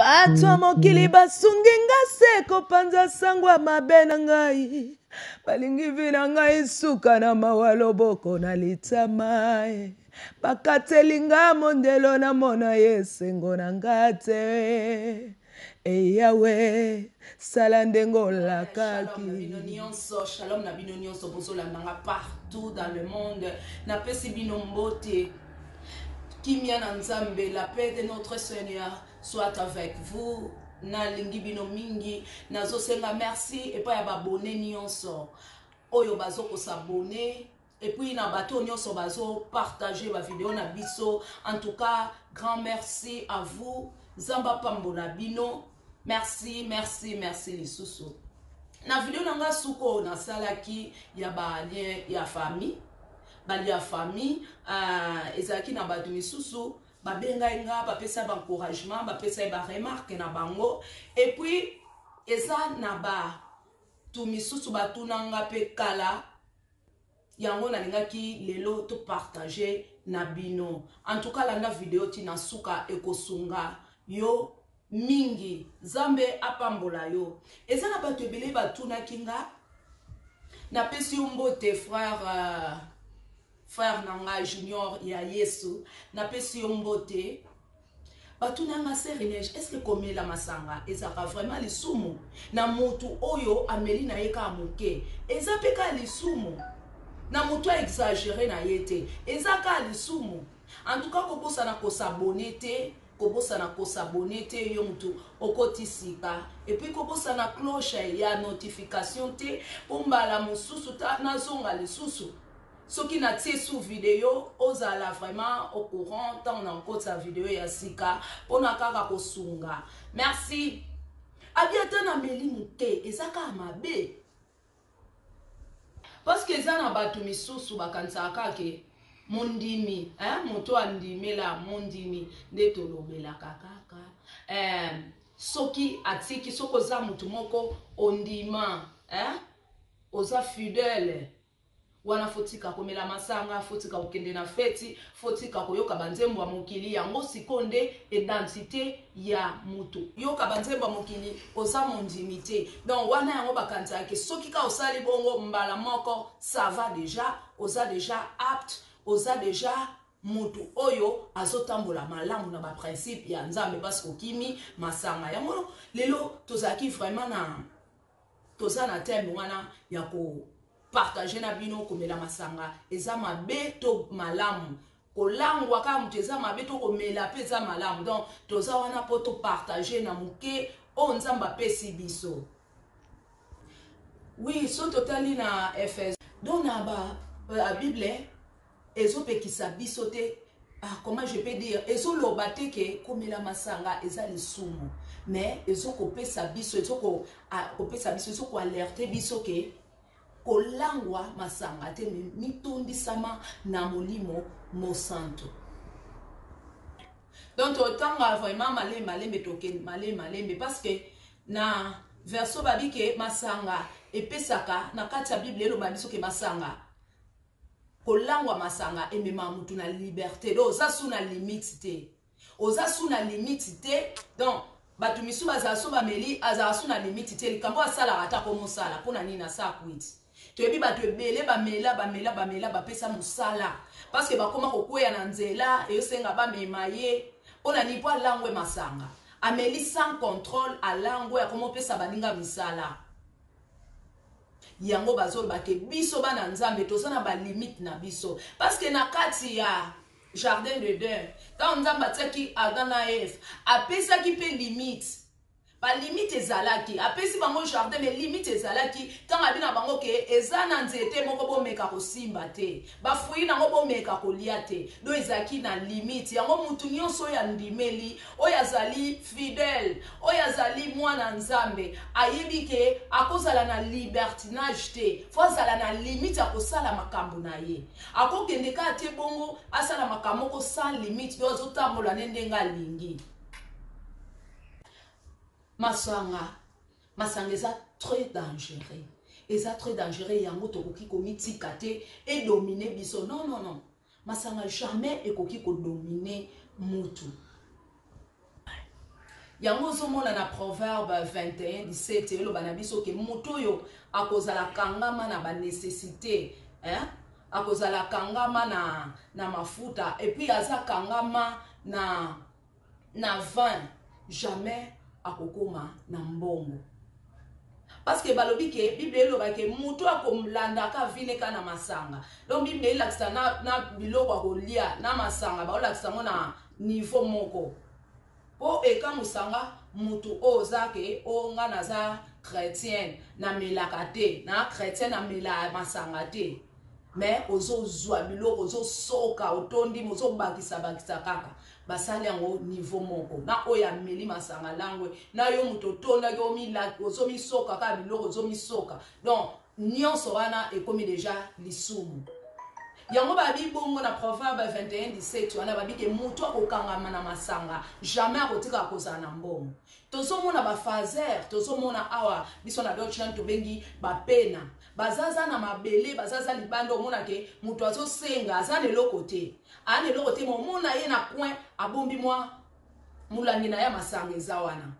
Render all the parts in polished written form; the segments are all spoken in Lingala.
Bato ya mokili basungi nga se kopanza sango ya mabe na ngai, balingi vi na ngai suka na mawa, loboko na litama e. Bakateli nga mondelo, namona ye esengo na nga te. E Yawe, sala ndenge olakaki. Shalom na bino nyonso, shalom na bino nyonso bozolanda nga partout dans le monde. Napesi bino mbote. Kimia na Nzambe, la paix de notre Seigneur soit avec vous. Nalingi bino mingi, nazosenga merci epai ya babone nyonso oyo bazo kosabone et puis na bato nyonso bazo partager ba video na biso. En tout cas, grand merci à vous. Nzambe apambola bino. Merci, merci, merci lisusu. Na video na nga suko nasalaki ya ba lien ya famille, ba lien ya famille, ezalaki na bato misusu babengai nga, bapesa ba encouragement, bapesa ba remarque na bango, et puis eza na bato misusu batuna nga pe kala. Yango nalingaki lelo to partager na bino. En tout cas, landa video ti na suka, ekosunga yo mingi. Nzambe apambola yo. Eza na bato ebele batunaki nga. Napesi yo mbote frère na nga Junior ya Yesu. Napesi yo mbote. Batuna nga, sœur Inège, est-ce que komela masanga ezalaka vraiment lisumu? Na mutu oyo ameli na ye kaka moke, eza pe kaka lisumu? Na mutu a exagéré na ye te, eza kaka lisumu? En tout cas, kobosana kosabonner te, kobosana kosabonner te yo mutu okoti sika, et puis kobosana cloche ya notification te, po mbala mosusu ta nazonga lisusu. Soki natie sous vidéo, ozala vraiment au courant ntango na okotisa vidéo ya sika mpona kaka kosunga. Merci. Abi ata na meli moke, eza kaka mabe. Parce que eza na bato misusu bakanisaka kaka ke mondimi, hein, moto andimela mondimi nde tolobelaka kaka. Soki atiki, soki oza motu moko ondima, hein, oza fidèle, wana fotika komela masanga, fotika kokende na feti, fotika koyoka banzembo ya mokili. Yango sikoyo nde identité ya motu. Yoka banzembo ya mokili, oza mondimi te. Donc wana yango bakanisaka ke soki ka osali bongo mbala moko, ça va déjà, oza déjà apte, oza déjà motu oyo azotambola malamu na ba principe ya Nzambe, parce que okimi masanga. Yango lelo tozalaki vraiment na toza na thème wana ya ko partager na bino, komela masanga eza mabe to malamu, kolangwa kaka moto eza mabe to komela pe eza malamu. Donc toza wana po to partager na moke oyo Nzambe apesi biso. Oui, so totali na Efese, donc na ba la Bible ezopekisa biso te, comment je peux dire, ezoloba te ke komela masanga eza lisumu, mais ezokopesa biso, ezoko, ah, kopesa biso, ezokoalerte biso ke kolangwa masanga te, mitondisama na molimo mosantu. Donc totanga vraiment malembe malembe, tokende malembe malembe, parce que na verso babi ke masanga epesaka na kati ya Bible, eloba biso ke masanga, kolangwa masanga emema mutu na liberté. Donc oza su na limite te, oza su na limite te. Donc bato misu bazala so bameli, azala su na limite te, likambo asalaka ata komosala mpona nini asala kwiti. Toyebi bato ebele bamela, bamela, bamela, bapesa mosala parce que bakoma kokweya na nzela, eyosenga bamema ye mpona nini, mpo alangwe masanga, ameli sans contrôle, alangwe, akomopesa baninga misala. Yango bazoloba ke biso bana Nzambe toza na ba limite na biso, parce que na kati ya jardin de Eden, ntango Nzambe atiaki Adam na Eve, apesaki mpe limite. Ba limite ezalaki, apesi bango jardin, mais limite ezalaki. Ntango abi na bango ke eza na nzete moko bomeka kosimba te, ba fruit nango bomeka kolia te, donc ezalaki na limite. Yango mutu nyonso oyo andimeli, oyo azali fidèle, oyo azali mwana Nzambe, ayebi ke akozala na libertinage te, fo azala na limite ya kosala makambo na ye. Akokende kaka te bongo asala makambo moko sans limite, donc azotambola ne ndenge alingi. Masanga, masanga eza très dangereux, eza très dangereux. Yango tokoki komitika te edomine biso. Non, non, non, masanga jamais ekoki kodomine mutu. Yango ozomona na Proverbe 21 17 eloba na biso ke moto oyo akozala kangama na ba necessite, hein? Akozala kangama na mafuta, et puis aza kangama na vin, jamais akokoma na mbongo. Parce que balobi ke Bible eloba ke moto akolandaka vine ka na masanga. Donc Bible elakisa na biloko akolia na masanga, baolakisa yango na niveau moko. Po ekamusanga mutu oyo oza ke o nga naza chrétienne, namelaka te, na chrétienne namela masanga te. Mais ozozwa biloko, ozosoka, otondi, ozobakisa bakisa kaka. Basali yango niveau moko. Na oyo ameli masanga langwe, na yo mutu otondaki ozomisoka kaka biloko, ozomisoka. Donc nyonso wana ekomi déjà lisumu. Yango babi bongo na Proverbe 21 17 wana babi ke mutu akokangama na masanga jamais akotika kozala na mbongo. Tozomona ba fazer, tozomona awa biso na Deutschland tobengi ba pena. Bazaza na mabele, bazaza libanda, omona ke mutu azosenga, aza na eloko te. Aza na eloko te, mais omona ye na coin abombi mwa mulangi na ya masanga eza wana.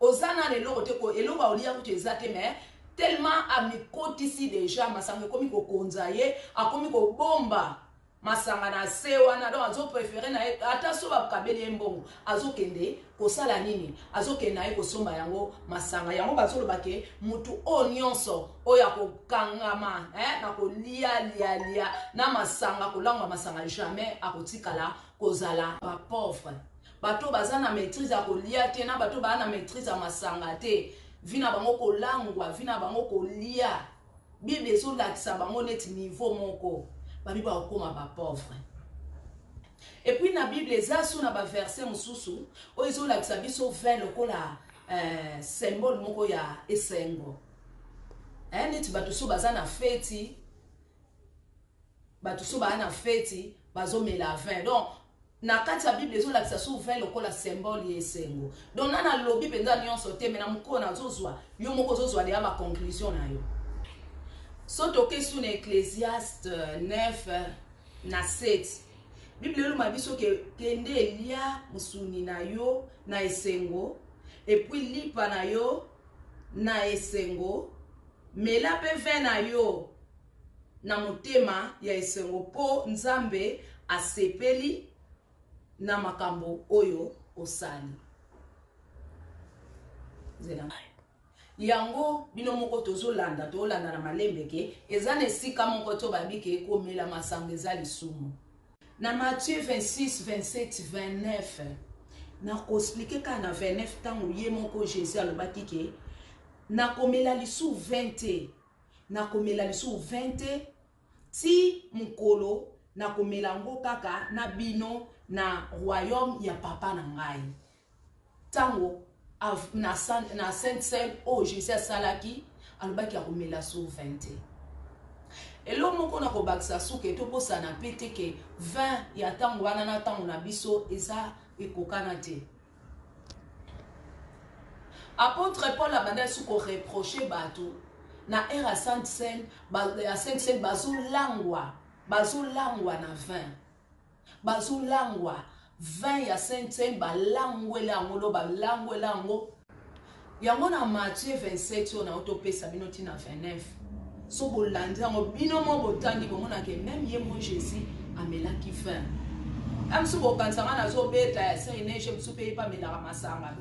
Oza na eloko te, ko eloko aolia kutu eza te, mais tellement amikotisi déjà masanga ekomi kokonza ye, akomi kobomba masanga na se wana. Donc azo préférer na ye ata so bakabeli ye mbongo, azokende kosala nini? Azokende na ye kosomba yango masanga. Yango bazoloba ke mutu oyo nyonso oyo akokangama, na kolia lia lia na masanga, kolangwa masanga, jamais akotikala kozala ba pauvre. Bato baza na maîtrise ya kolia te, na bato baza na maîtrise ya masanga te, vi na bango kolangwa, vi na bango kolia. Bible ezolakisa bango neti niveau moko, babi bakokoma ba pauvre. Et puis na Bible eza so na ba verset mosusu oyo ezolakisa biso vin lokola symbole moko ya esengo. Neti bato so baza na feti, bato so baza na feti bazomela vin. Donc na kati ya Bible ezolakisa so vin lokola symbole ya esengo. Donc na nalobi mpenza nyonso te, me na mokolo nazozwa yo moko ozozwa deya ba conclusion na yo. So toke su na Ecclésiaste 9 na 7, Bible eloma biso ke kende elia mosuni na yo na esengo, et puis lipa na yo na esengo, mela mpe vin na yo na motema ya esengo, mpo Nzambe asepeli na makambo oyo osali. Nzela yango bino moko tozolanda, tolanda na malembe ke eza na esika moko to babi ke komela masanga eza lisumu. Na Matthieu 26 27 29, nakoexpliquer kaka na 29, ntango ye moko Jésus alobaki ke nakomela lisu 20 te, nakomela lisu 20 te ti mokolo nakomela yango kaka na bino na royaume ya papa na ngai. Ntango na Sainte Cène oyo Jésus asalaki, alobaki akomela su 20 te. Eloko moko na kobakisa suka, etobosana mpe te ke vin ya ntango wana na ntango na biso eza ekokana te. Apôtre Paul abandaki su koreproche bato na ere ya Sainte Cène, ya Sainte Cène, bazolangwa, bazolangwa na vin, bazolangwa vin ya Sainte Cène, balangwela yango lo balangwela yango. Yango na Matthieu 27 oyo na otopesa bino ntina 29, so bolandi yango bino mo botangi, bomonake même ye mo Jésus amelaki vin. Ya mosusu bokanisa nga nazobeta ya saint neige, mosusu mpe ye mpe amelaka masanga.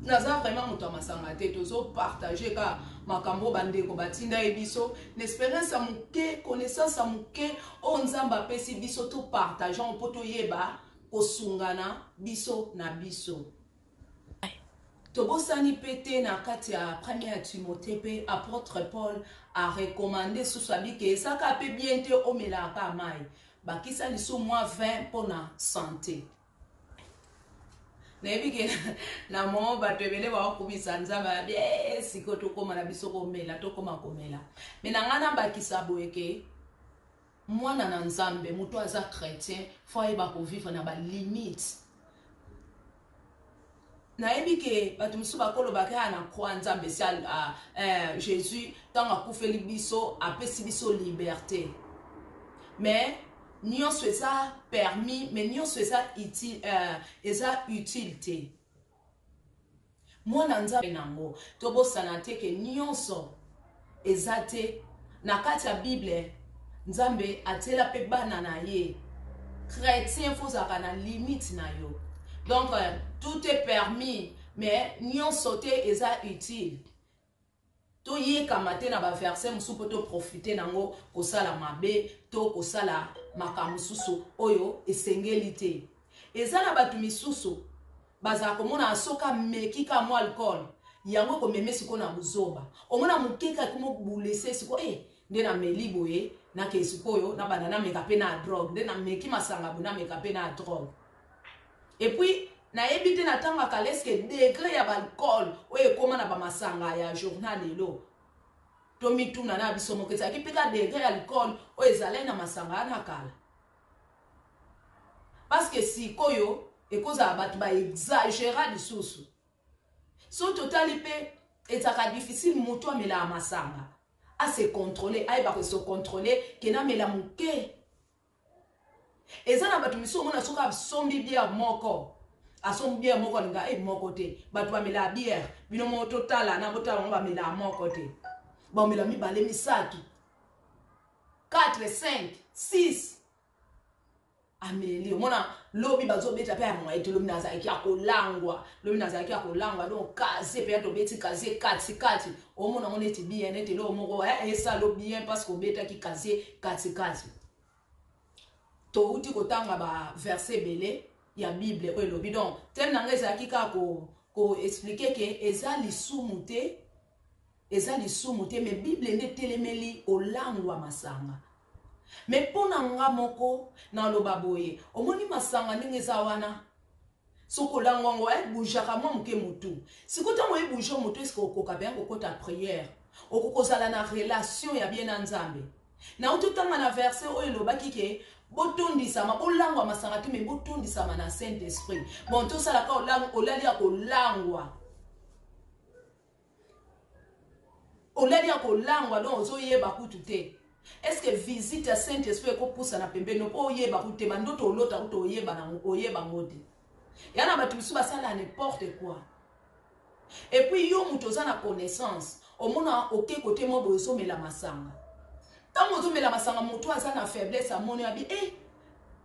Naza vraiment moto ya masanga te, tozopartage kaka makambo bandeko batinda ye biso na expérience ya moke, connaissance ya moke oyo Nzambe apesi biso, topartage yango mpo toyeba kosungana biso na biso. Tobosani mpe te na kati ya première Timothée mpe apôtre Paul arecommande susu abike ezaka mpe bien te omelaka mai, bakisa lisu mwa vin mpona santé. Nayebi ke na mo bato ebele bakokumisa Nzambe abi sikoyo tokóma na biso komela, tokóma komela. Me na ngai nabakisa boye ke mwana na Nzambe, moto aza chrétien, fo ayeba kovivre na balimite. Nayebi ke bato mosusu bakolobaka ya na croix Nzambe si Jésus ntango akufeli biso apesi biso liberté, mais nyonso eza permis, mais nyonso eza utile, eza utile te. Mwana Nzambe nango tobosana te ke nyonso eza te na kati ya Bible. Nzambe atiela mpe bana na ye. Chrétien, faut ozalaka na limite na yo. Donc tout est permis, mais nyonso te eza utile. Toyekama te na baverset mosusu mpo toprofite nango kosala mabe to kosala makambo mosusu oyo esengeli te. Eza na bato misusu bazala komona soki ameki ka mwa alcool, yango ekomeme sikoyo na buzoba. Omona mokeka ekomobulese sikoyo, nde nameli boye, nakei sikoyo nabanda nameka mpe na drogue, nde nameki masanga boye, nameka mpe na drogue. Et puis nayebi te, natangaka leske degré ya baalcool oyo ekóma na bamasanga ya journal lelo. Tomituna na biso moko, ezalaki mpe ka degré ya alcool oyo ezalaki na masanga wana kala? Parce que sikoyo ekozala bato baexagéra lisusu. So totali mpe, ezalaka difficile moto amelaka masanga ase contrôle, ayeba kose contrôle ke namela moke. Eza na bato misusu, omona soki asombi bière moko, asombi bière moko, alinga e moko te. Bato bamelaka bière, bino moko totala na botala bango, bamelaka moko te, bamela mibale, misato, 4, 5, 6. Ameli, omona lobi bazobeta mpe ya moye te. Lobi nazalaki ya kolangwa, lobi nazalaki ya kolangwa. Donc casier mpe ya tobeti casier katikati, omona ngo neti bien, neti eloko moko esalo bien, parce que obetaki casier katikati. Touti kotanga baverset ebele ya Bible oyo elobi. Donc thème na ngai ezalaki kaka koexpliquer ke eza lisumu te, eza lisumu te, mais Bible nde etelemeli kolangwa masanga. Mais mpo na nga moko naloba boye, omoni masanga ndenge eza wana, soki olangwa yango, ebougeaka mwa moke motu. Sikoyo ntango ebouge motu, eske okoka bien kokota prière? Okoki kozala na relation ya bien na Nzambe? Nauti otanga na verset oyo elobaki ke botondisama, bolangwa masanga te, mais botondisama na Saint Esprit. Bon, tosalaka olali ya kolangwa, olali ya kolangwa, donc ozoyeba kutu te. Est ce que visite ya Saint Esprit ekopusana pembeni mpo oyeba kutu te? Bandoto olota kutu, oyeba ngo te. Ya na bato mosusu basala n'importe quoi. Et puis yo moto oza na connaissance, omona oke kote mwa boye, ozomela masanga. Ntango ozomela masanga, moto aza na faiblesse amoni abi e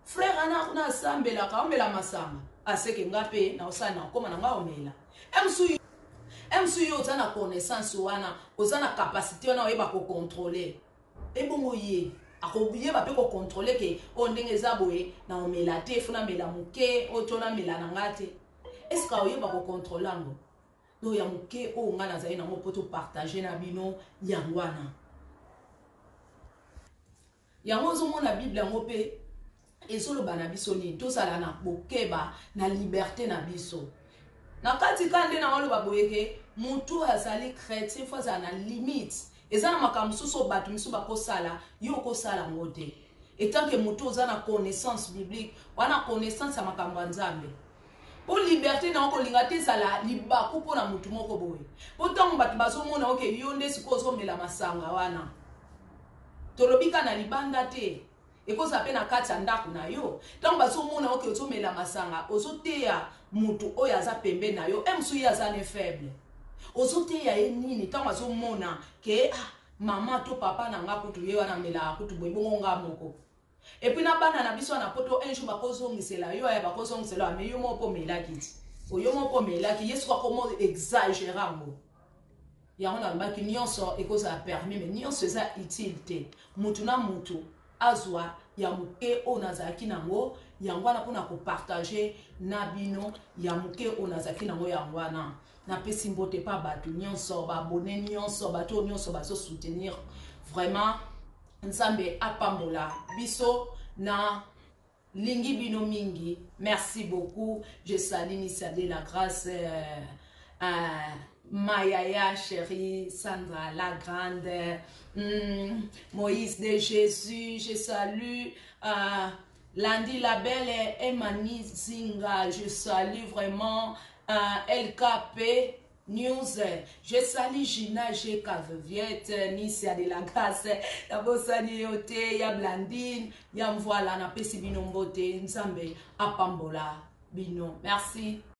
frère ana kuna asambelaka, omela masanga, aseke nga mpe naosala, nakokóma na nga omela. Emsu yo oza na connaissance wana, oza na capacité wana, oyeba kocontrôler. Ebongo ye akoyeba mpe kocontrôler ke oyo ndenge eza boye, na omela te, faut namela moke, oyo to namela na nga te? Est ce que oyeba kocontrôler yango? Donc ya moke oyo ngai nazali nango mpo topartage na bino, yango wana. Yango ozomona Bible yango mpe ezoloba na biso nini? Tozala na bokeba na liberté na biso. Na kati ka nde na oloba boye ke motu azali chrétien, faut azala na limite. Eza na makambo mosusu oyo bato misusu bakosala, yo okosala yango te. Etant que motu oza na connaissance biblique wana, connaissance ya makambo ya Nzambe, mpo liberté na yo kolinga te ezala libaku mpo na motu moko boye. Mpo ntango bato bazomona oke yo nde sikoyo ozomela masanga wana, tolobi ka na libanda te, ekozala mpe na kati ya ndako na yo. Ntango bazomona oke ozomela masanga, ozoteya motu oyo aza pembeni na yo, e mosusu ye aza ne faible, ozoteya ye nini? Ntango azomona ke ah, mama to papa na nga kutu ye wana amelaka kutu boye, bongo nga moko? Et puis na bana na biso wana poto, un jour bakozongisela yo, aya bakozongisela yo, mais yo moko omelaki ti oyo moko omelaki ye, soki akomo exagérer yango. Yango nalobaki nyonso ekozala permis, mais nyonso eza utile te. Mutu na mutu azwa ya moke oyo nazalaki nango, yango wana mpona kopartager na bino ya moke oyo nazalaki nango, yango wana. Napesi mbote mpa bato nyonso, baabonnés nyonso, bato oyo nyonso bazosoutenir. Vraiment, Nzambe apambola biso na lingi bino mingi. Merci beaucoup. Je salue Nisia de la Grâce, ma yaya chérie Sandra la Grande, Moïse de Jésus, je salue Landy la Belle, Emani Zinga, je salue vraiment LKP News. Je salue Gina G. Viette, Nisia de la Grâce, nabosani yo te, ya Blandine, ya Mvoila, napesi bino mbote, Nzambe apambola bino. Merci.